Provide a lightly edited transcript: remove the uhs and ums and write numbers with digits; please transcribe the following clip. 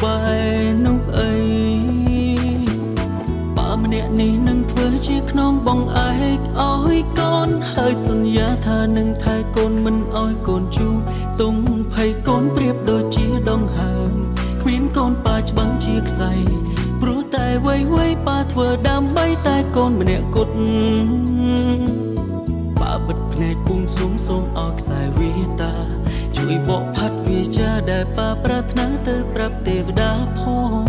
បែរនោះអី ប៉ាម្នាក់នេះនឹងធ្វើជាខ្នងបងឯកឲ្យកូនហើយសន្យាថានឹងថែកូនមិនឲ្យកូនជួទុំភ័យកូនប្រៀបដូចជាដងហើមគ្មានកូនប៉ាច្បាំងជាខ្សែព្រោះតែវ័យវ័យប៉ាធ្វើដើម្បីតែកូនម្នាក់គត់ ប៉ាបិទភ្នែកពុំសុំសូមឲ្យខ្សែវីតា ជួយបកផាត់វាចាដែលប៉ាប្រាថ្នាទៅប្រាប់ទេវតាផង។